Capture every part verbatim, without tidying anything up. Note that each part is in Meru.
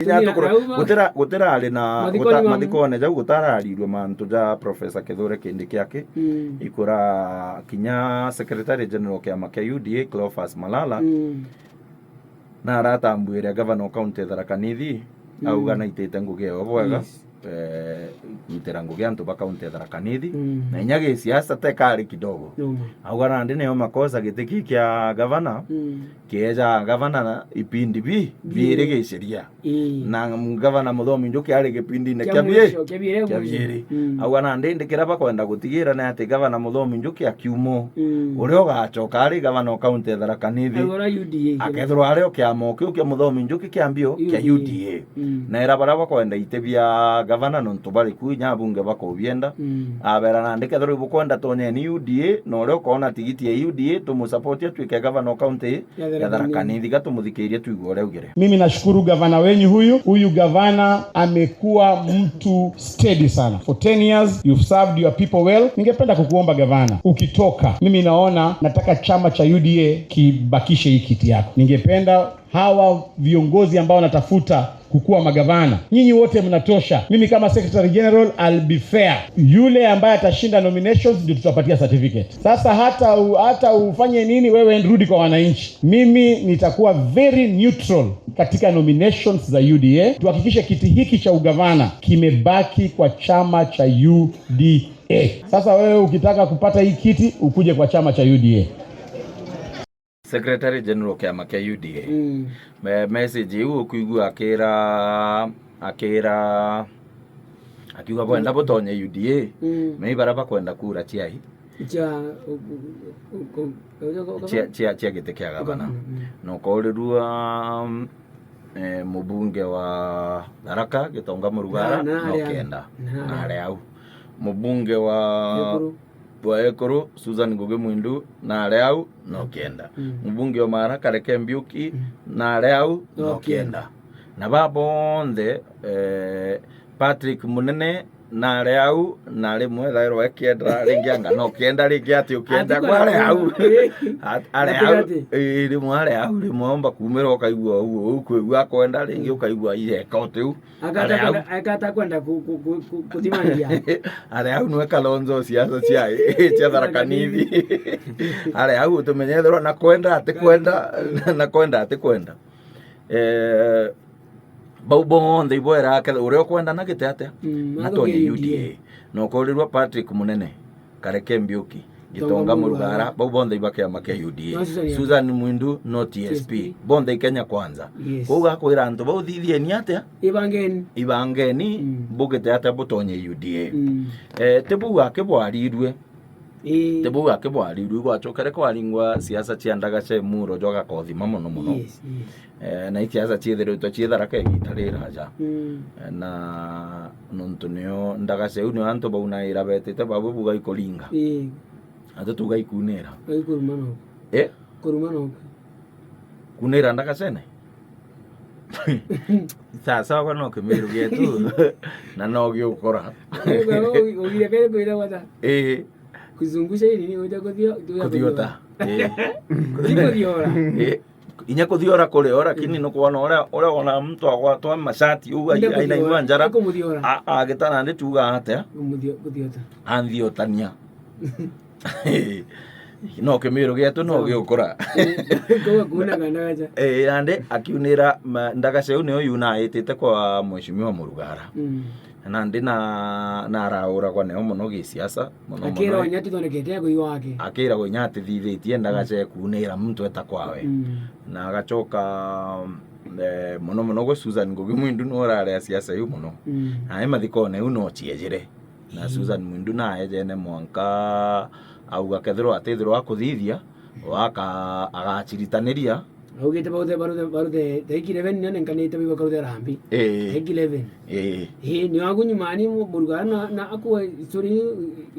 Kinya Tumira tukuru-, rauma. gutira-, gutirari na Mathikone guta-, ma- mathikone jau gutararirwe mantu ja Professor Kithure Kindiki aki. Mm. Ikura kinya Secretary General kiama kia U D A, Cleophas Malala, Mm. na aratambuire governor wa county ya Tharaka Nithi, Mm. auga naitite ngugi eyo bwega, Yes. eh, kwitira ngugi antu ba county ya Tharaka Nithi, Mm. na inya gisiasa tekari kidogo. Noma. Auga nandi niyo makosa giti ki kia governor, Mm. kieja governor na ipindi bi, Bi- biiri giciria. Ii. Na gavana Muthomi Njuki ari gipindine Kia kia mwisho, bie-, kia biere kia mwisho. bieri. Mm. Auga nandi indi kiria bakwenda gutigira ni ati gavana Muthomi Njuki akiumo, Mm. uria ugacoka ari gavana o kaunti ya Tharaka Nithi, Agora U D A. akethirwa ari o kiama o kiu kia Muthomi Njuki kia mbio kia U D A. U D A. Mm. Na era baria bakwenda iti bia gavana nontu bari ku inya abunge bakubienda. Mm. Abera nandi kethirwa ibukwenda tonyeni U D A, na uria ukoona tigiti ya U D A tumusapoti atuike gavana o kaunti Ya Tharaka ya Tharaka Nithi. Nithi, ga tumuthikiirie tuigue uria augire. Mimi nashukuru gavana wenyu huyu. Huyu gavana amekuwa mtu steady sana. For ten years, you've served your people well. Ningependa kukuomba gavana, ukitoka, mimi naona nataka chama cha U D A kibakishe hii kiti yako. Ningependa hawa viongozi ambao wanatafuta kukuwa magavana, nyinyi wote mnatosha. Mimi kama Secretary General, I'll be fair. Yule ambaye atashinda nominations ndio tutapatia certificate. Sasa hata u-, hata ufanye nini, wewe rudi kwa wananchi. Mimi nitakuwa very neutral katika nominations za U D A. Tuhakikishe kiti hiki cha ugavana kimebaki kwa chama cha U D A. Sasa wewe ukitaka kupata hii kiti, ukuje kwa chama cha U D A. Secretary General kiama kia U D A. Mm. Me-, message iu ukuigua akira, akira, akiuga bwenda butonye U D A. Mm. Me bara bakwenda kura ciai? Cia, u-, u-, u-, u-, u-, cia, cia, cia giti kia gavana. Mm, mm. Na ukaurirua, mm, eh, mubunge wa Tharaka, Gitonga Murugara, Na, na no ari au. kenda. Na Na ari ari au. Mubunge wa Ekuru. wa Ekuru, Susan Ngugi Mwindu, na ari au, no kenda. Mm. Mubunge wa Maara, Kareke Mbiuki, Mm. na ari au, No no kenda. kenda. Na ba bonthe, eh, Patrick Munene, na ari au, na rimwe thairwa ekienda, ringi anga no kenda, ringi ati ukienda, Ati kwa ari kwenda au. kuuma. At-, ari au, Gatigati. ii, rimwe ari au, rimwe omba kuumira ukaigua uu, uu kwigua akwenda, ringi ukaigua ireka uti u. Akata Ari au. kwenda, akata kwenda ku-, ku-, ku-, ku-, kuthimangia. Ari au nwe Kalonzo siasa cia, cia Tharaka Nithi. Ari au utumenye ethirwa na kwenda, ati kwenda, na kwenda, ati kwenda. Eh, bau bonthe ibo era ake, uria ukwenda na gite atia? Mm, Na athuke tonye U D A. U D A. Na ukaurirua Patrick Munene. Kareke Mbiuki, Gitonga Gitonga Murugara, Murugara. Bau bonthe iba kiama kia U D A. No Susan Susan Mwindu, no T S P. T S P. Bonthe i Kenya Kwanza. Yes. Kwou gakwira antu bau thithieni atia? Ibangeni. Ibangeni, Mm. bugite atia butonye U D A. Mm. Eh, ti bau akibwarirue. Ii. Ti bau akibwarirue, gwacokere kwaringwa siasa cia ndaga cia muro jwa gakothima mono mono. Yes, yes. Eh, na i siasa ciithiritwe cii Tharaka igita riraja. Mm. Eh, na nontu nio ndaga ciu nio antu bau naira betite babu buga ikuringa. Ii. Ati tuga ikunira. Ai kuruma no. Eh? Kuruma no. Kunira ndaga cene? Sasa wakwa no kimiru gietu, na no giukora. Uga, uga, uga, kere kwira wata? Eh. Kuzungusha ili ni uja kuthio-, uja Kuthiota. Eh. Ti kuthiora. Eh. Inya kuthiora kuri o, lakini Mm. nukwona uria, uria wona mtu agwatwa mashati uu ai-, Nda ainaigua kuthiora, njara. Ti kumuthiora. A-, agitana ndi tuga atia? Kumuthio-, kuthiota. Anthiotania. No kimiru gietu no No. giukura. Eh, kuga kuunaga ndagaca. Eh, nandi akiunira ma-, ndagaca iu niyo yunaitite kwa Mheshimiwa Murugara. Mm. Nandi na, na arauragwa neo mono gisiasa, mono mono. Akiragwa inya atithondekete ya kuigwa wake. Akiragwa inya atithithitie ndaga Mm. cia kuunira muntu eta kwawe. Mm. Na agacoka, eh, mono mono gwe Susan Ngugi Mwindu niwe urarea siasa iu mono. Mm. Nae mathikone iu no ciejire. Na Ii. Susan Mwindu naejene mwanka auga kethirwa atithirwa akuthithia, waka agaciritaniria. Augite baruthe, baruthe, baruthe, tariki eleven nio nenkanite baiba karuthe Harambee. Ii. Tariki eleven. Ii. Ii, nio agu nyumani mu-, Murugara na, na akua, sorry,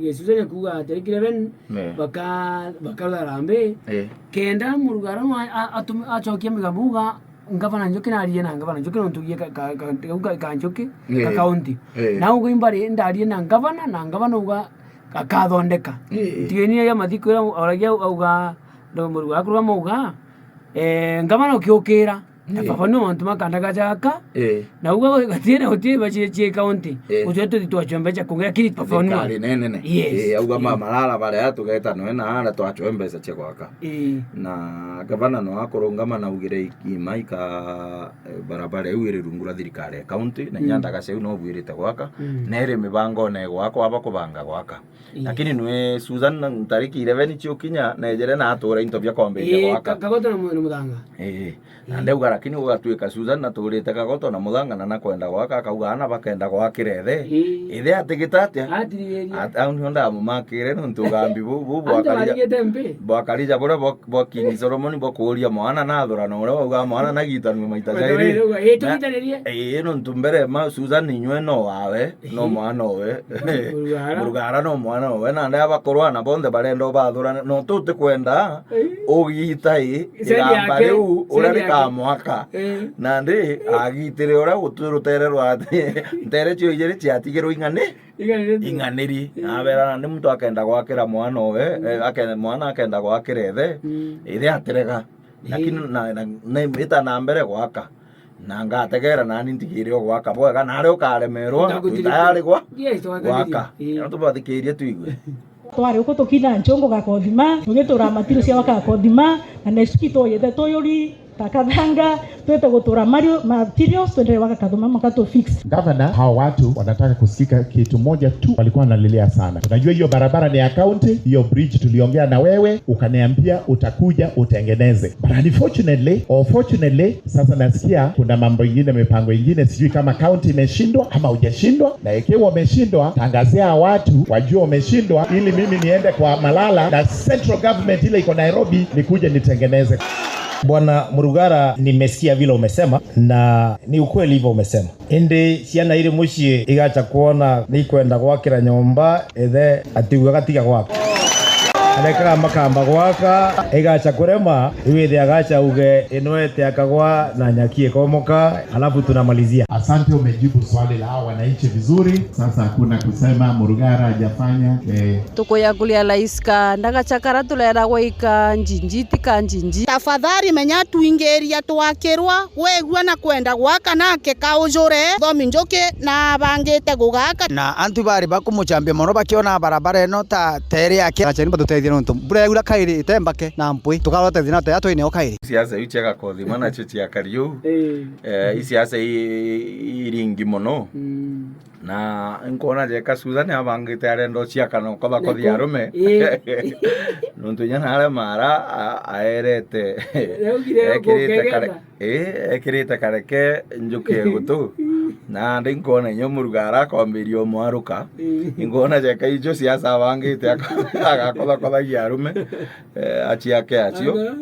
Gicunjuri akuga tariki eleven, Ne. baka-, bakarutha Harambee. Ii. Kenda Murugara no a-, a-, atume, acokia migambo uga, ngavana Njuki narie na ngavana Njuki nontu gie ka, ka, ka, ka, ka, ka Njuki, Ii. ka kaunti. Ii. Na ugu imbari ndarie na ngavana, na ngavana uga, akathondeka. Ii. Ntigeni ya mathiku ira oragia auga, ndo Murugara akurugama uga, eh, ngavana ukiukira, Tafafanua mantu ma kanda gacha gaka. Eh. Na uga gatiena uti bachi chi county. Eh. Ucio tuthi twachombecha kugia kiri tafafanua. Thirikari nene ne. Yes. Eh, auga ma Malala baria tugeta noe na ara twachombecha cia gwaka. Eh. Na gavana no akurungama na ugire imaika, eh, barabara iu iri rungu rwa thirikari ya county, na inya ndagacha iu no bwirite gwaka. Mm. Na iri mibangone gwakwa aba kubanga gwaka. Ii. Lakini nwe Susan, na ntariki eleven ciukinya, nejere na atura into bia kwambiria gwaka. Ii, ka-, kagoto na mu-, na muthanga. Ii. Na ndauga, lakini gugatuika Susan naturite kagoto na muthanga na nakwenda gwaka, akauga ana bakenda gwakira ithe. Ii. Ithe atigita atia? Atirigiria. At-, au nio ndamumakire nontu ugambi bu, bu bwakarija, bwakarija buria bwa, bwa King Solomon bwa kuuria mwana nathurana uria wauga mwana nagitanue maita jairi. Ii, tugitanirie. Ii, nontu mbere ma Susan inywe no wawe. No mwana owe. Murugara. Murugara no mwana owe. Na ndea bakorwa na bonthe barenda ubathurane. No tutikwenda ugita i igamba riu uria rikamwaka. Nandi agitire uria guti rutere rwa ntere cio ijiri ciatigirwe ing'ani. Ing'aniri. Ing'aniri. Nabera nandi muntu akenda gwakira mwana owe, eh, ake-, mwana akenda gwakira ithe, ithe atirega. Lakini na, na, na ita na mbere gwaka. Na ngategera nani ntigire o gwaka bwega, na aria ukaremerwa, tayari gwa-, gwaka. Ii. Antu bathikirie tuigue. Twari uku tukina nchungu Gakothima, tugitura matiru cia waka Gakothima, na next week tuyite tuyuri Takathanga, twite gutura mario-, materials, twendere waka Kathuma maka tu fix. Gavana, hawa watu wanataka kusikika kitu moja tu, walikuwa wanalilia sana. Tunajua hiyo barabara ni ya county, hiyo bridge tuliongea na wewe, ukaniambia utakuja utengeneze. But unfortunately, or fortunately, sasa nasikia kuna mambo ingine, mipango ingine, sijui kama county imeshindwa ama hujashindwa. Na ikiwa umeshindwa, tangazia watu wajue umeshindwa, ili mimi niende kwa Malala na central government ile iko Nairobi, nikuje nitengeneze. Bwana Murugara, nimesikia vile umesema, na ni ukweli hivyo umesema. Indi ciana iri mucii igacha kwona ni ikwenda gwakira nyomba, ithe atiuga gatiga gwaka. Arekaga makamba gwaka, igacha kurema, riu ithe agacha uge, "Ino ete akagwa na nyaki ikomoka," alafu tunamalizia. Asante, umejibu swali la hawa wananchi vizuri. Sasa hakuna kusema Murugara hajafanya, eh. Tukuya kuria laiska, ndagacha kara turera gwaika njinji, tika njinji. Tafadhali menya twingiria twakirwa. Wegua na kwenda gwaka nake kaujure thomi njuki na abangite gugaka. Na antu bari bakumuchambia mono bakiona barabara ino ta tere yake. Acheni batutethie nontu mbura yaura kairi itembake na mpwi. Tukarota thina ta yatwine o kairi. Siasa iu cia Gakothima nacio cia Kariu. Eh. Eh, i siasa i, i, iringi mono. Mm. Na nkwona jeka Susan abangite arenda uciakana ukoba kothi arume. Ii. Nontu inya naria mara a-, aerete. Ekirite kare-, ii, ekirite kareke njuki egutu. Na ndi nkwona inya Murugara akwambiria umwaruka. Ii. Nkwona jeka icio siasa abangite aka-, agakothakothagithia arume, eh, aciake acio.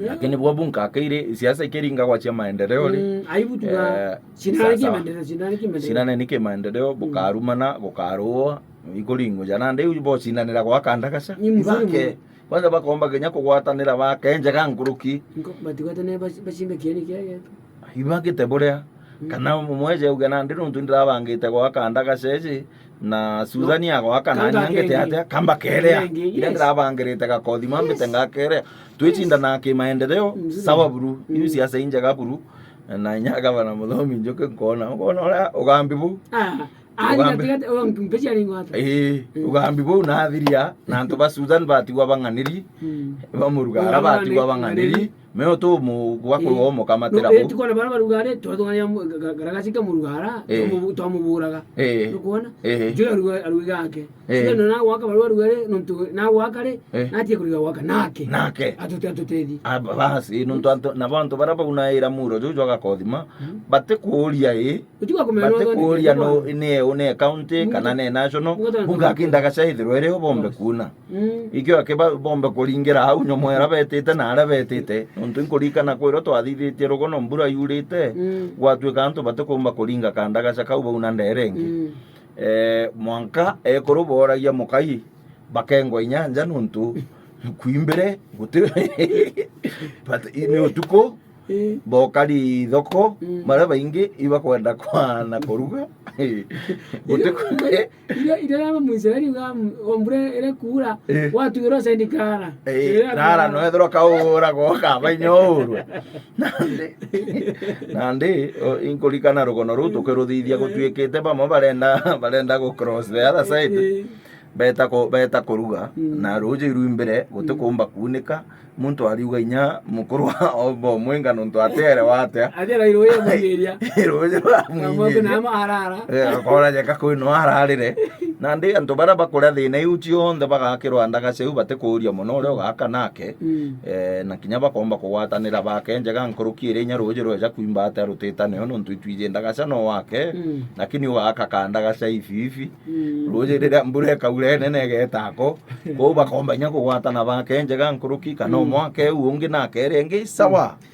Lakini bwo bunka akairi siasa ikiringagwa cia maendeleo ri. Mm, aibu tu. Eh, shinani sawa, sawa. Kimaendeleo, shinani kimaendeleo. Shinani ni kimaendeleo, mm, bukarumana, bukaruo, ikuringwa jana. Ndi bo shinanira gwaka ndagaca. Ni mzuri. Ibake. Muno. Kwanza bakomba kinya kugwatanira bake njega nkuruki. Nko-, batigwatane baci-, bacimbe kieni kia getu. Ibagite buria. Mm. Kana mweje uge nandi nontu ndirabangite gwaka ndagaca iji, na Susan agwaka na nyangite atia, kamba kerea. Iria ndirabangirite Gakothima mbite ngakerea. Twicindana kimaendeleo, sawa buru. Iu siasa injega buru. Na inya gavana Muthomi njuke nkona, nkona uria ugambi buu. Ah, ah, ugambi. Ii, ugambi buu nathiria, na antu ba Susan batigwa bang'aniri, ba Murugara batigwa bang'aniri. Meo tu mu-, gwa ku-, umukamate rabu. Ii, tukona bara barugare, twatungania mu-, ga-, ga-, garagacika Murugara, twamu-, twamuburaga. Nukwona? Juu ya ruga-, ruga yake. Sio, no nagwaka barua ruga ri, nontu nagwaka ri, natie kuriga gwaka nake. Nake. Atute-, atutethi. Ah, ba-, basi, nontu antu, na bantu bara baunaira muro juu jwa Gakothima, batikuuria ii, Utiga kumenya no thoni batikuuria no, ni eu, ni county, kana ni national, bunga akindaga caithirwe iri o bombe kuna. Ikio ake ba-, bombe kuringira au nyomo era betite na aria betite. Nontu nkuririkana kwirwo twathithitie rugono mbura yurite, gwatuika antu batikumba kuringa kandagaca kau bauna ndere ingi. Eh, mwanka ekuru boragia mukai, bakengwa inya nja nontu kwimbire guti, but ni utuku, Eh. Bokari thoko, mm, baria baingi ibakwenda kwana kuruga. Guti- Irio, irio, irio ya Mwisraeli uga, mm, o mbura ire kuura, eh, watwirwo sendi kara. Eh, irio ya rara kuura. No ethirwa kaura goka, bainya urwe. Nandi, nandi, o, inkurikana rugono ruu tukiruthithia, mm, gutwikite bamwe barenda, barenda gu cross the other side. Eh. Beta ku-, beta kuruga, mm, na ruuji rwi mbere, guti, mm, kumba kuunika. Muntu ariuga inya mukuru wa omba umwinga nontu ateere watia. Ateere ruuji amwingiria. Ruuji rwamwingiria. Kamwe kuna ama arara. Eh, akora jeka kwino ararire. Nandi antu baria bakuria thina iu cionthe bagakirwa ndagaca iu batikuuria mono uria ugaka nake. Mm. Eh, na kinya bakomba kugwatanira bake njega nkuruki iria inya ruuji rweja kwimba atia rutita nio nontu itwiji ndagaca no wake. Mm. Lakini ugaka ka ndagaca ifi ifi. Mm. Ruuji riria mbura ikaura inene igeeta ako, kou bakomba inya kugwatana bake njega nkuruki, kana, mm, umwe ake u ungi nake iria ingi, sawa. Mm.